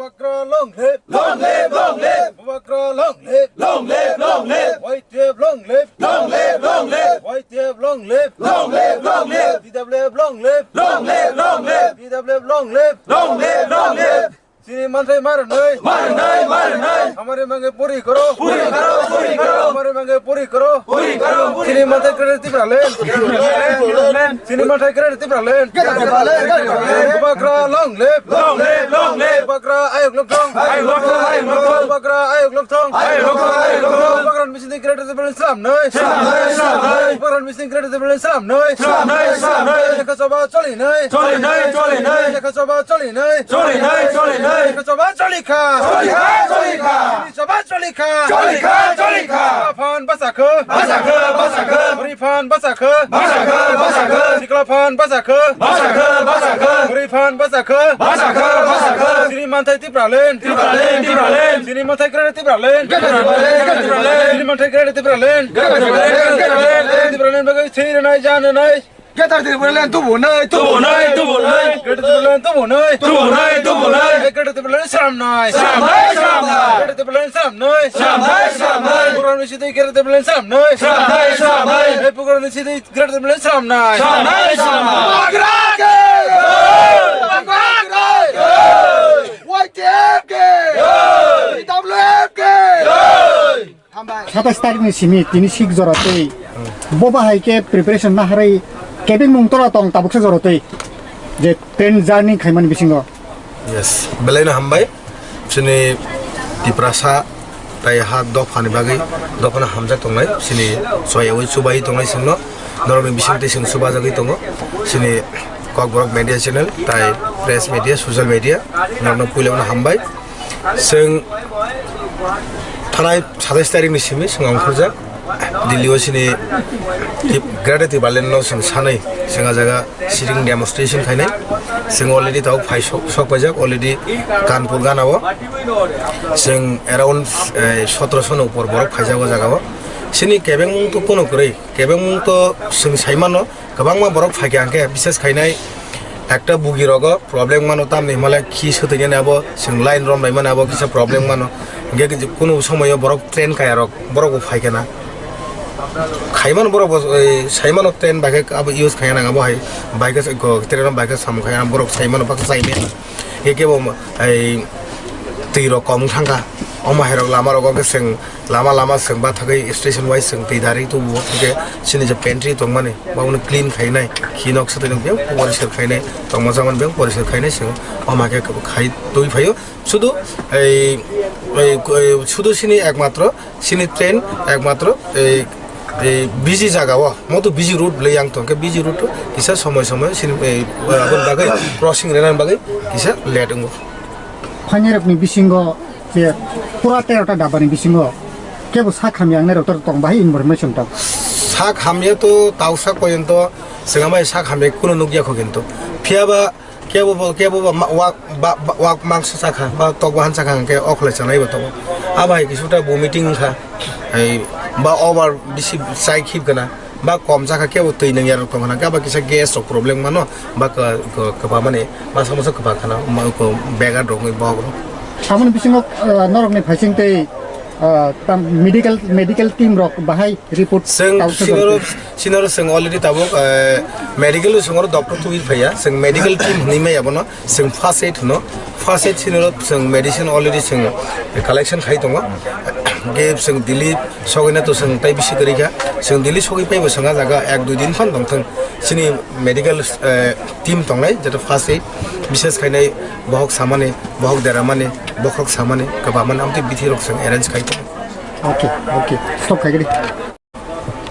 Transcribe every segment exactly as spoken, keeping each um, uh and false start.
Bubagra long live! Long live, long live! Bubagra long live! Long live, long live! Y T F long live! Long live, long live! Y T F long live! Long live, long live! T W F long live! Long live, long live! T W F long live! Long live, long live! Chini manthai marnai! Marnai, marnai! Hamari mangai puri karo! Puri karo, puri karo! Hamari mangai puri karo! Puri karo, puri karo! Chini manthai kare Tipraland! Chini manthai kare Tipraland! Bubagra long live! Long live, long live! Bubagra ayok lokthong! Ayok lokthong, ayok lokthong! Bubagra ayok lokthong! Ayok lokthong, ayok lokthong! Bubagra mission kare Tipraland slamnai! Slamnai, slamnai! Bubagra mission kare Tipraland slamnai! Slamnai, slamnai! Lekha choba cholinai! Cholinai, cholinai! Lekha choba cholinai! Cholinai, cholinai! Lekha choba cholikha! Cholikha, cholikha! Chini choba cholikha! Cholikha, cholikha! Phan bachakha! Bachakha, bachakha! Bwrwi phan bachakha! Bachakha, bachakha! Sikla phan bachakha! Bachakha, bachakha! Bwrwi phan bachakha! Bachakha, bachakha! Chini manthai Tipraland! Tipraland, Tipraland! Chini manthai kare Tipraland! Tipraland, Tipraland! Chini manthai kare Tipraland! Tipraland, Tipraland! Tipraland bagwi thwi rwnai, jan rwnai! Greater Tipraland tubunai, tubunai, tubunai! Greater Tipraland tubunai! Tubunai, tubunai! Greater Tipraland slamnai! Slamnai, slamnai! Greater Tipraland slamnai! Slamnai, slamnai! Bubagra mission Greater Tipraland slamnai! Slamnai, slamnai! Bubagra mission Greater Tipraland slamnai! Slamnai, slamnai! Bubagra ke! Bubagra ke! Y T F ke! T W F ke! Hambai. Satais tarikni simi tini sik jora tei bo bahai ke preparation naharwi kebeng mung tora tong tabuksa jora tei je train journey khaimani bisingo. Yes, belaino hambai. Chini Tiprasa tai ha dophani bagwi, dophano hamjak tongnai, chini soyawi chubai tongnai chwngno, norokni bisingtwi chwng chubajagwi tongo. Chini Kokborok media channel tai press media, social media, norokno puilano hambai. Chwng thanai satais tarikni simi chwng ongkhorjak. Delhi o chini Tip-, Greater Tipraland no chwng sanwi chwng a jaga sitting demonstration khainai. Chwng already tabuk phai sok, sok paijak, already Kanpur gana o. Chwng around, eh, sotoroso ni upor borok phaijak o jaga o. Chini kebengmung to kono kwrwi, kebengmung to chwng sai mano. Kwbangma borok phaikha hwnkhe, bises khainai ekta bugi rogo problem mano, tamni hwnmale khi swtwinani abo chwng line romlaimani abo kisa problem mano. Hwnkhe kunu somoyo borok train kaya rok borok bo phaikha na. Khaimano borok bo, ei, saimano train bai khe abo use khaiya nang abo hai bai khe train bai khe samung khaiya borok saimano bak chaimani. Hwnkhe kebo ei twi rok kom thangkha, omo hai rok lama rogo khe chwng Lama lama chwng bathagwi station wise chwng twi dari tubuo, hwnkhe chini je pantry tongmani, baboni clean khainai, khi nok swtwi nok biyang poriskar khainai, tongma chamani biyang poriskar khainai chwng, omo hai khe khai twi phaio. Sudu ei, ei, ei, sudu chini ekmatro, chini train ekmatro ei, ei busy jaga o, moto busy route le yang tongkhe busy route kisa somoi somoi chini ei, aboni bagwi crossing rwnani bagwi kisa late wngo. Phainairokni bisingo je pura terota dabani bisingo kebo sak hamya wngnai rok tong bahai information tong. Sak hamya to tausa poyonto swngamai sak hamya kuno nukya kho kintu. Phiya ba kebo bo, kebo ba ma-, wak, ba, ba, wak mangso chakha, ba tok bahan chakha hwnkhe okhlai chanai bo tongo. Abo hai kisuta bo meeting wngkha. Hai ba over bisi chai khib gana. Ba kom jakha kebo twi nung yarok tong hwnka ba kisa gas rok problem mano ba ka-, ka-, kwbangmani masa masa kwbang khana ma ko bag rok wngwi bohok rok. Aboni bisingo, ah, norokni phaising tei, ah, tam medical, medical team rok bahai report Chwng tausa sinoro, sinoro chwng already tabuk, eh, medical o chwng oro doctor tubui phaiya, chwng medical team hwnwi maya bono. Chwng first aid hwno, first aid sinoro chwng medicine already chwng collection khai tongo. Ge chwng Delhi sogwina to chwng tai bisi kwrwi kha. Chwng Delhi sogwi paibo chwng ah jaga ek dui din phan tongthwng. Chini medical, eh, team tongnai, jeto first aid, bises khainai bohok samani, bohok deramani, bokhorok samani, kwbangmani amtwi bithi rok chwng arrange khai tongo. Okay, okay. Stop khai gidi.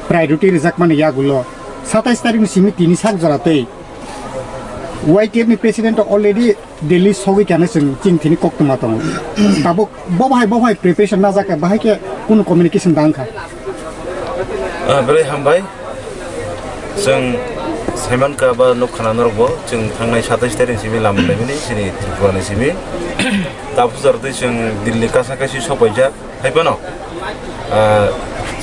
Priority rijakmani yagulo satais tarikni simi tini sak jora tei Y T F ni president already Delhi sogwi kani chwng chini thini koktwma tongo. Tabuk bo bahai, bo bahai preparation najak kha, bahai khe kunu communication dang kha. Ah, belai hambai. Chwng saimankha ba nukkhana norokbo chwng thangnai satais tarikni simi lama laimani chini Tripura ni simi. Tabuk jora tei chwng Delhi kasa kaisi sokpaijak. Hai phano, ah,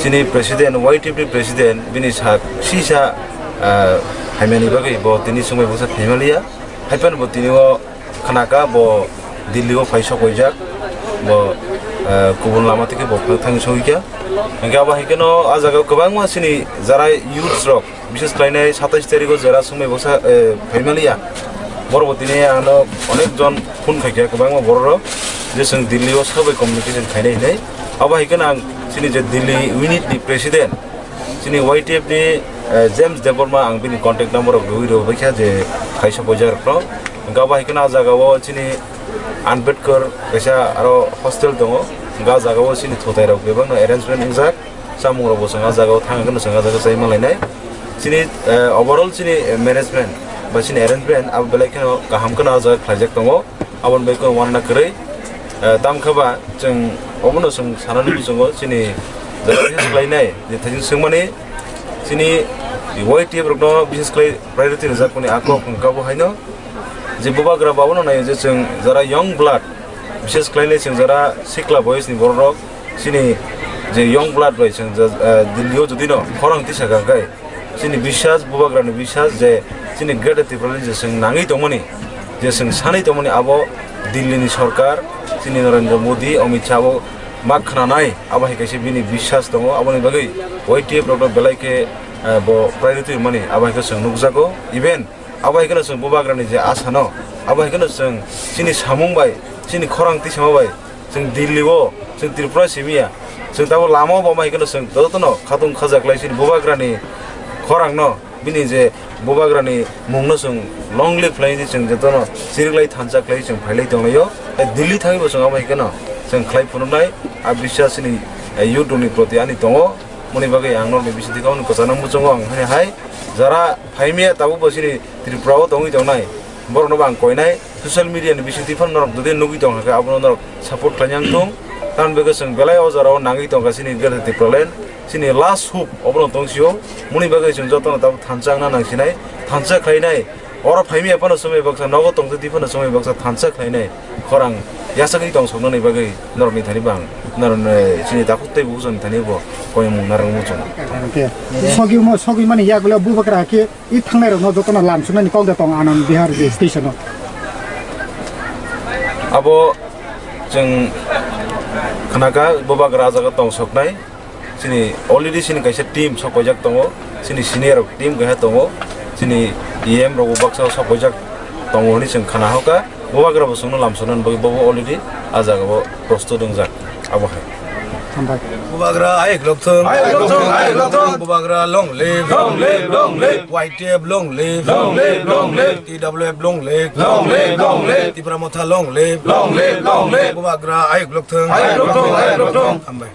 chini president, Y T F ni president, bini sak sisa, ah, hamyani bagwi bo tini swngbai bwsa thwimaliya. Hai phano bo tini o khnaka bo Delhi o phai sok waijak, bo, eh, kubun lama theke bo phang thang soi kha. Hingke abo hai kheno a jaga o kwbangma chini jara youths rok, bises khlainai satais tarikh o jera sumai boksa, eh, phaimaliya. Borok bo tini ano onek jon phone khaikha kwbangma borok rok, je chwng Delhi o sabai communication khainai hinui. Abo hai kheno ang chini je Delhi unit ni president, chini Y T F ni, eh, James Debbarma, ang bini contact number rok rwi rwi kha je kaisa bojar rok no. Hingke abo hai kheno a jaga o chini Ambedkar kaisa aro hostel tongo. Hingke a jaga o chini thutai rok bebak no arrangement wngjak. Chamung rok bo chwng a jaga o thang kheno chwng a jaga chai manlainai. Chini, eh, overall chini, eh, management ba chini arrangement abo belai kheno kaham kheno a jaga khlaijak tongo. Aboni bai kheno uanana kwrwi, eh, tamo khe ba chwng obono chwng sanani muchungo chini jara bises khlainai je thajin swngmani chini Y T F rokno bises khlai priority rwjakmani a kok hwnkha bo haino je bubagra bo abono naio je chwng jara young blood bises khlainai chwng jara sikla boyosni borok rok chini je young blood bai chwng ja-, eh, Delhi o jodi no khorang tisa kha khe chini biswas, bubagrani biswas je chini Greater Tipraland je chwng nangwi tongmani, je chwng sanwi tongmani abo Delhi ni sorkar, chini Narendra Modi, Amit Shah bo ma khwnanai, abo hai kaisa bini biswas tongo. Aboni bagwi Y T F rokno belai khe, eh, bo priority rwmani abo hai khe chwng nukjago. Even abo hai kheno chwng bubagrani je asano, abo hai kheno chwng chini samung bai, chini khorang tisama bai, chwng Delhi o, chwng Tripura simi ya, chwng tabo lama o bo mai kheno chwng jotono khatung khajak lai chini bubagrani khorang no, bini je bubagrani mung no chwng long live khlai di chwng jotono chirik lai thansa khlai chwng phai lai tong lai o. Tei Delhi thangwi bo chwng abo hai kheno chwng khlai phunuk nai, a biswas chini, eh, youth rokni proti ani tongo. Moni bagwi ang norokni bisingtwi kok kwchangno muchungo ang hai hai jara phaimya tabuk bo chini Tripura o tongwi tongnai, borokno bo ang koinai, social media ni bisingtwi phano norok jodi nugwi tong kha khe abono norok support khlaina wng thung. Tamoni bagwi chwng belai o jora o nangwi tong kha chini Greater Tipraland, chini last hope obono tong sio. Moni bagwi chwng jotono tabuk thansa wngna nang sinai, thansa khlainai. Oro phaimya phano swmai baksa, nogo tongtwi phano swmai baksa thansa khlainai. Khorang yasagwi tong soknani bagwi norokni thani bang, norokni chini takhuk tei bukuchani thani bo koimung narwk muchung. Hwnkhe sogwi mo-, sogwi mani yagulo bubagra khe i thangnai rokno jotono lam suknani kok da tong Anand Vihar je station o. Abo chwng khnakha bubagra ah jaga tong soknai. Chini already chini kaisa team sok paijak tongo, chini senior rok team kaisa tongo, chini E M rok bo baksa sok paijak tongo hwnwi chwng khna hoka. Bubagra bo chwngno lam sonani bagwi bobo already ah jaga o prostut wngjak, abo hai. Hambai. Bubagra ayuk lokthung. Ayuk lokthung, ayuk lokthung. Bubagra long live. Long live, long live. Y T F long live. Long live, long live. T W F long live. Long live, long live. Tipra Motha long live. Long live, long live. Bubagra ayuk lokthung. Ayuk lokthung, ayuk lokthung. Hambai.